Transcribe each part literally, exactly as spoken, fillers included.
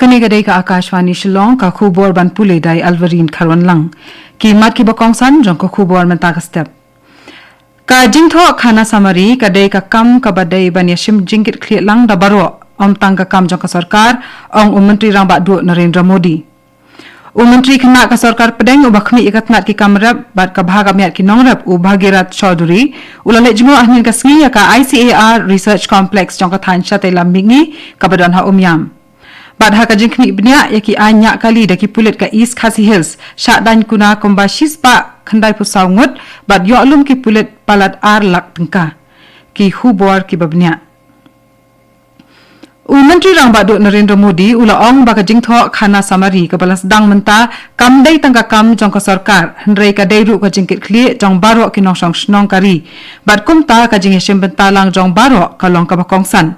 Kane ka dei ka Akashvani Shillong, ka khubor ban pule da i Alvarin Kharwanlang. Ki mat kiba kongsan jong ka khubor mynta ka step. Ka jingthoh khana samari ka dei ka kam kaba dei ban ïashim jingkitkhlieh lang da baroh, ym tang ka kam jong ka sorkar, ong u Myntri Rangbah Duh Narendra Modi. U Myntri Khynnah ka Sorkar Pdeng uba khmih ïa ka tnat ki kam rep bad ka bha ka miat ki nongrep, u Bhagirath Chaudhary, u la leit jngoh hynnin ka sngi ïa ka I C A R Research Complex jong ka thaiñ shatei lam mihngi kaba don ha Umiam. Bad ha ka jingkhmih bniah ïa ki aiñ ñiah kali da ki pulit ka East Khasi Hills, shah daiñ kuna kumba shispah khyndaiphew saw ngut, bad ïoh lum ki pulit palat ar lak tyngka. Ki khubor kiba bniah. U Myntri Rangbah Duh Narendra Modi u la ong ba ka jingthoh khana samari kaba la sdang mynta kam dei tang ka kam jong ka sorkar, hynrei ka dei ruh ka jingkitkhlieh jong baroh ki nongshong shnong ka ri. Bad kumta ka jingïashim bynta lang jong baroh ka long kaba kongsan.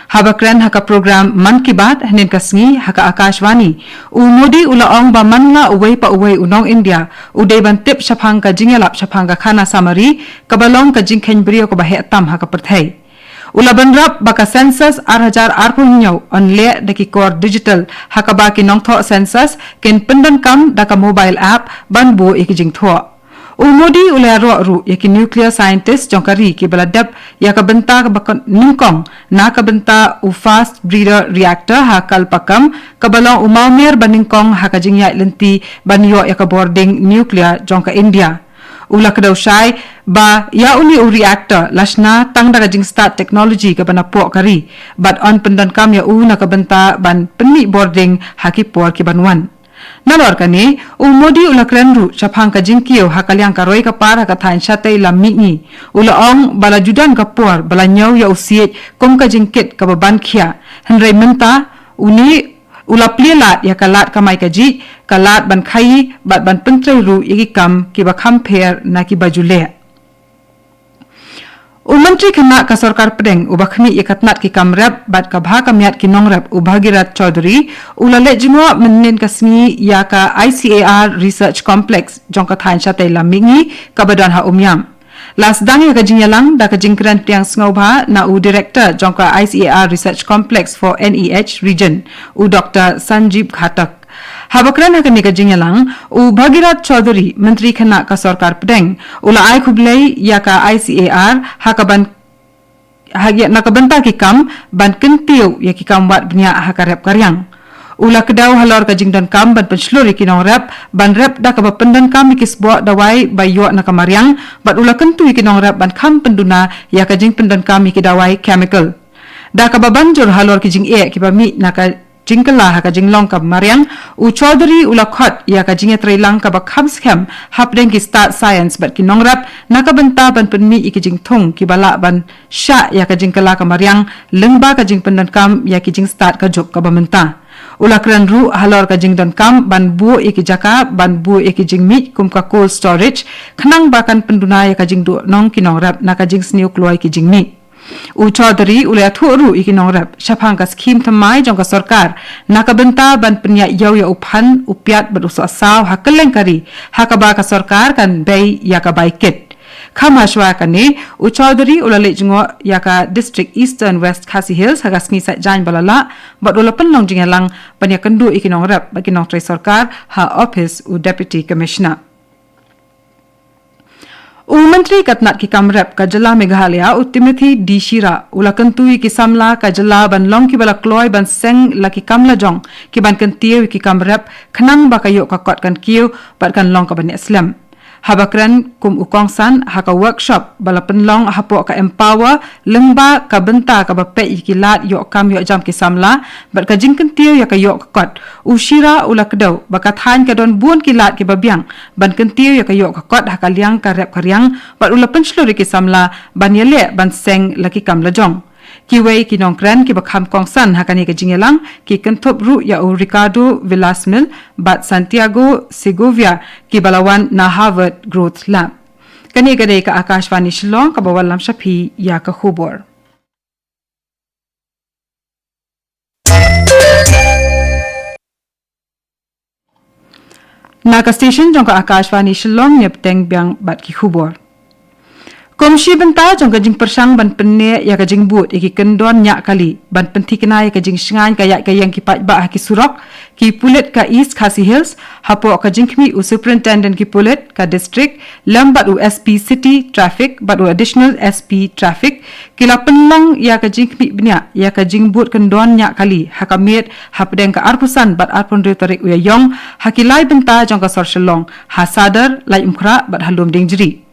Haba kren ha ka program Mann Ki Baat hynnin ka sngi ha ka Akashvani, u Modi u la ong ba man la uwei pa uwei u nong India u dei ban tip shaphang ka jingïalap shaphang ka khana samari kaba long ka jingkheiñ briew kaba heh tam ha ka pyrthei. U la bynrap ba ka census ar hajar arphew hynñiew yn leh da ki kor digital, ha kaba ki nongthoh census kin pyndonkam da ka mobile app ban buh ïa ki jingthoh. U Modi u la ïaroh ruh ïa ki nuclear scientist jong ka ri kiba la dep ïa ka bynta kaba nyngkong na ka bynta u fast breeder reactor ha Kalpakkam, kaba long u mawmer ba nyngkong ha ka jingïaid lynti ban ïoh ïa ka bording nuclear jong ka India. U la kdew shai ba ïa une u reactor la shna tang da ka jingstad technology kaba napoh ka ri, bad yn pyndonkam ïa u na ka bynta ban pynmih bording ha ki por kiban wan. Nalor kane, u Modi u la kren ruh shaphang ka jingkiew ha ka liang ka roi ka par ha ka thaiñ shatei lam mihngi. U la ong ba la ju don ka por ba la ñiew ïa u siej kum ka jingkit kaba ban khia. Hynrei mynta, une u la plie lad ïa ka lad kamai kajih, ka lad ban khaii bad ban pyntrei ruh ïa ki kam kiba kham pher na kiba ju leh. U Myntri Khynnah ka Sorkar Pdeng uba khmih ïa ka tnat ki kam rep bad ka bha ka miat ki nongrep, u Bhagirath Chaudhary, u la leit jngoh mynnin ka sngi ïa ka I C A R Research Complex jong ka thaiñ shatei lam mihngi kaba don ha Umiam. La sdang ïa ka jingïalang da ka jingkren pdiang sngewbha na u Director jong ka I C A R Research Complex for N E H Region, u Doktor Sanjeev Ghatak. Haba kren ha kane ka jingïalang, u Bhagirath Chaudhary, Myntri Khynnah ka Sorkar Pdeng, u la ai khublei ïa ka I C A R ha kaban, ha ïa na ka bynta ki kam ban kyntiew ïa ki kam wad bniah ha ka rep ka riang. U la kdew halor ka jingdonkam ban pynshlur ïa ki nongrep ban rep da kaba pyndonkam ïa ki sboh dawai ba ïoh na ka mariang, bad u la kyntu ïa ki nongrep ban kham pynduna ïa ka jingpyndonkam ïa ki dawai chemical. Da kaba ban jur halor ki jingeh kiba mih na ka jingkylla ha ka jinglong ka mariang, u Chaudhary u la khot ïa ka jingïatreilang kaba kham skhem hapdeng ki stad science bad ki nongrep na ka bynta ban pynmih ïa ki jingthung kiba lah ban shah ïa ka jingkylla ka mariang lyngba ka jingpyndonkam ïa ki jingstad ka juk kaba mynta. U la kren ruh halor ka jingdonkam ban buh ïa ki jaka ban buh ïa ki jingmih kum ka cold storage, khnang ba kan pynduna ïa ka jingduhnong ki nongrep na ka jingsniew kloi ki jingmih. U Chaudhary u la ïathuh ruh ïa ki nongrep shaphang ka skhim thymmai jong ka sorkar na ka bynta ban pynïaid ïew ïa u phan, u piat bad u sohsaw ha kylleng ka ri, ha kaba ka sorkar kan bei ïa ka bai kit. Kham hashwa kane, u Chaudhary u la leit jngoh ïa ka District Eastern West Khasi Hills ha ka sngi Saitjaiñ ba la lah, bad u la pynlong jingïalang ban ïakynduh ïa ki nongrep bad ki nongtrei sorkar ha ophis u Deputy Commissioner. U Myntri ka tnat ki kam rep ka jylla Meghalaya, u Timothy D Shira, u la kyntu ïa ki samla ka jylla ban long kiba la kloi ban seng la ki kam la jong kiban kyntiew ïa ki kam rep, khnang ba ka ïoh ka kot kan kiew bad kan long kaba neh slem. Haba kren kum u kongsan ha ka workshop ba la pynlong hapoh ka Empower lyngba ka bynta kaba peit ïa ki lad ïoh kam ïoh jam ki samla bad ka jingkyntiew ïa ka ïoh ka kot, u Shira u la kdew ba ka thaiñ ka don bun ki lad kiba biang ban kyntiew ïa ka ïoh ka kot ha ka liang ka rep ka riang, bad u la pynshlur ïa ki samla ban ïaleh ban seng la ki kam la jong. Kiwei ki nongkren kiba kham kongsan ha kane ka jingïalang ki kynthup ruh ïa u Ricardo Villasmil bad Santiago Segovia kiba la wan na Harvard Growth Lab. Kane ka dei ka Akashvani Shillong kaba wallam sha phi ïa ka khubor. Na ka station jong ka Akashvani Shillong, ngi bteng biang bad ki khubor. Kum shi bynta jong ka jingpyrshang ban pynneh ïa ka jingbud ïa ki kyndon ñiah kali ban pynthikna ïa ka jingshngaiñ ka ïaid ka ïeng ki paidbah ha ki surok, ki pulit ka East Khasi Hills hapoh ka jingkhmih u Superintendent ki pulit ka district lem bad u S P City Traffic bad u Additional S P Traffic ki la pynlong ïa ka jingkhmih bniah ïa ka jingbud kyndon ñiah kali ha ka miet hapdeng ka arphew san bad arphew hynriew tarik u Ïaïong ha ki lai bynta jong ka sor Shillong, ha Sadar, Laitumkhrah bad ha Lumdiengjri.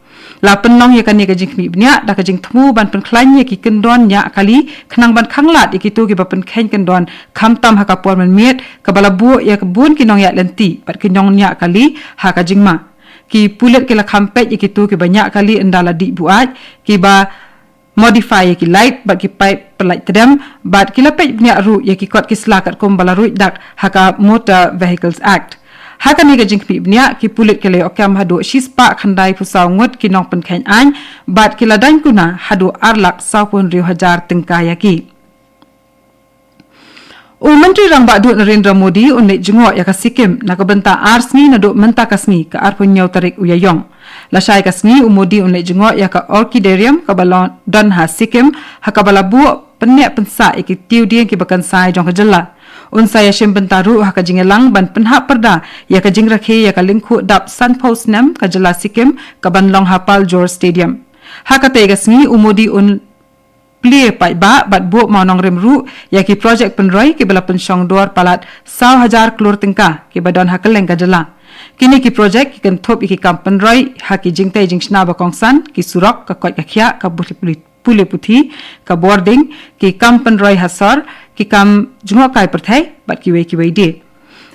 La pynlong ïa kane ka jingkhmih bniah da ka jingthmu ban pynkhlaiñ ïa ki kyndon ñiah kali khnang ban khanglad ïa kito kiba pynkheiñ kyndon khamtam ha ka por mynmiet kaba la buh ïa ka bun ki nongïaid lynti bad ki nongñiah kali ha ka jingma. Ki pulit ki la kham peit ïa kito kiba ñiah kali ynda la dih buaid, kiba modify ïa ki light bad ki paip pynlait tdem bad ki la peit bniah ruh ïa ki kot ki sla katkum ba la ruid dak ha ka Motor Vehicles Act. Ha kane ka jingkhmih bniah ki pulit ki la ïoh kem haduh shispah khyndai phew saw ngut ki nongpynkheiñ aiñ bad ki la daiñ kuna haduh ar lak saw phew hynriew hajar tyngka ïa ki. U Myntri Rangbah Duh Narendra Modi un leit jngoh ïa ka Sikkim na ka bynta ar sngi naduh mynta ka sngi ka arphew hynñiew tarik u Ïaïong. Lashai ka sngi u Modi un leit jngoh ïa ka Orchidarium kaba la don ha Sikkim ha kaba la buh pynneh pynsah ïa ki tiew dieng kiba kynsai jong ka jylla. Un sa ïashim bynta ruh ha ka jingïalang ban pynhap pyrda ïa ka jingrakhe ïa ka lyngkhuh dap sanphew snem ka jylla Sikkim kaban long ha Paljor Stadium. Ha katei ka sngi u Modi un plie paidbah bad buh mawnongrim ruh ïa ki projek pynroi kiba la pynshong dor palat saw hajar klur tyngka kiba don ha kylleng ka jylla. Kine ki projek ki kynthup ïa ki kam pynroi ha ki jingtei jingshna ba kongsan, ki surok, ka koit ka khiah, ka pule pule, pule puthi, ka bording, ki kam pynroi ha sor, ki kam jngohkai pyrthei bad kiwei kiwei de.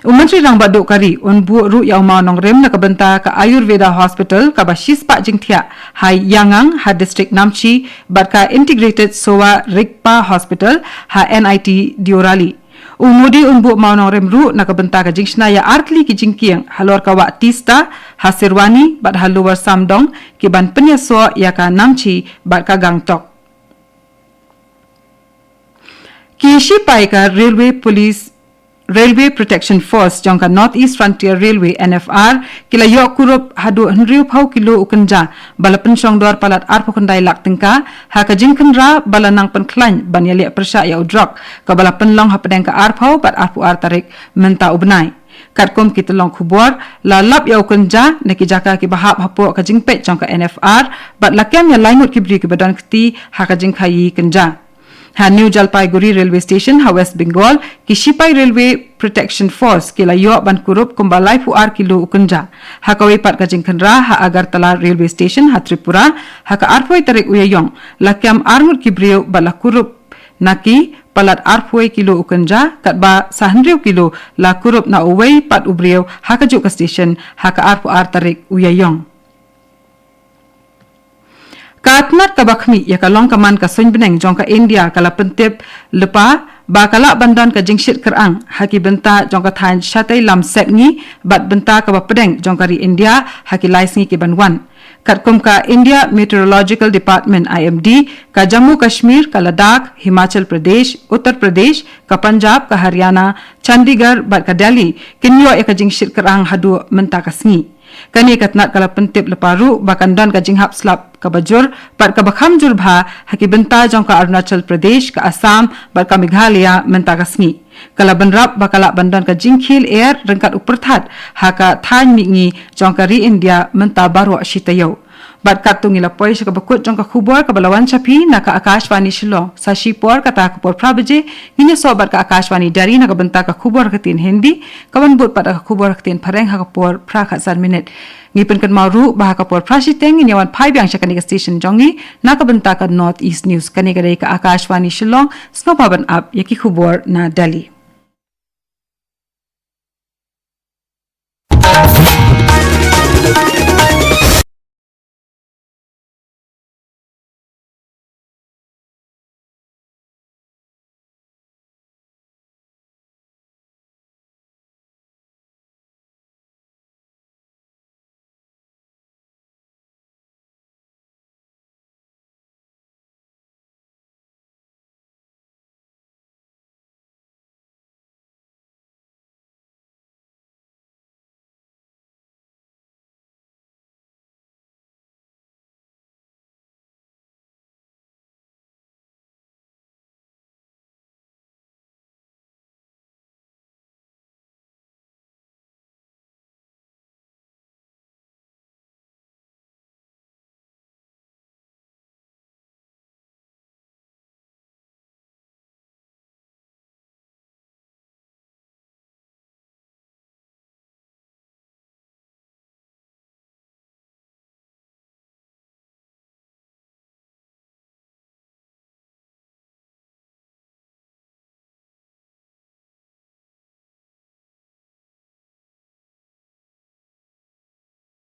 U Myntri Rangbah Duh ka ri un buh ruh ïa u mawnongrim na ka bynta ka Ayurveda Hospital kaba shispah jingthiah ha Ïangang ha district Namchi bad ka Integrated Sowa Rigpa Hospital ha N I T Deorali. U Modi un buh mawnongrim ruh na ka bynta ka jingshna ïa artylli ki jingkieng halor ka wah Teesta ha Sirwani bad ha Lower Samdong kiban pynïasoh ïa ka Namchi bad ka Gangtok. Ki shipai ka Railway Police, Railway Protection Force jong ka North East Frontier Railway, N F R, ki la ïoh kurup haduh hynriewphew kilo u kynja ba la pynshong dor palat arphew khyndai lak tyngka ha ka jingkhynra ba la nang pynkhlaiñ ban ïaleh pyrshah ïa u drok kaba la pynlong hapdeng ka arphew bad arphew ar tarik mynta u bnai. Katkum ki tyllong khubor, la lap ïa u kynja na ki jaka kiba hap hapoh ka jingpeit jong ka N F R bad la kem ïa lai ngut ki briew kiba don kti ha ka jingkhaïi kynja. Ha New Jalpaiguri Railway Station ha West Bengal, ki shipai Railway Protection Force ki la ïoh ban kurup kumba laiphew ar kilo u kynja. Ha kawei pat ka jingkhynra ha Agartala Railway Station ha Tripura, ha ka arphew tarik u Ïaïong, la kem ar ngut ki briew bad la kurup na ki palat arphew kilo u kynja, katba sa hynriew kilo la kurup na uwei pat u briew ha kajuh ka station ha ka arphew ar tarik u Ïaïong. Ka tnat kaba khmih ïa ka long ka man ka suiñ bneng jong ka India ka la pyntip lypa ba ka lah ban don ka jingshit kyrang ha ki bynta jong ka thaiñ shatei lam sepngi bad bynta kaba pdeng jong ka ri India ha ki lai sngi ki ban wan. Katkum ka India Meteorological Department, I M D, ka Jammu Kashmir, ka Ladakh, Himachal Pradesh, Uttar Pradesh, ka Punjab, ka Haryana, Chandigarh bad ka Delhi kin ïoh ïa ka jingshit kyrang haduh mynta ka sngi. Kane ka tnat ka la pyntip lypa ruh ba kan don ka jinghap slap kaba jur bad kaba kham jur bha ha ki bynta jong ka Arunachal Pradesh, ka Assam bad ka Meghalaya mynta ka sngi. Ka la bynrap ba ka lah ban don ka jingkhih lyer ryngkat u pyrthat ha ka thaiñ mihngi jong ka ri India mynta baroh shi taïew. Bad katto ngi la poi sha kaba kut jong ka khubor kaba la wan sha phi na ka Akashvani Shillong. Sa shipor kata ka por phra baje ngin ïasoh bad ka Akashvani Delhi na ka bynta ka khubor ha ka ktien Hindi, kaban bud pat ka khubor ha ka ktien Phareng ha ka por phra khatsan minit. Ngi pynkynmaw ruh ba ha ka por phra shiteng ngin ïawan phai biang sha kane ka station jong ngi na ka bynta ka North East News. Kane ka dei ka Akashvani Shillong, sngewbha ban ap ïa ki khubor na Delhi.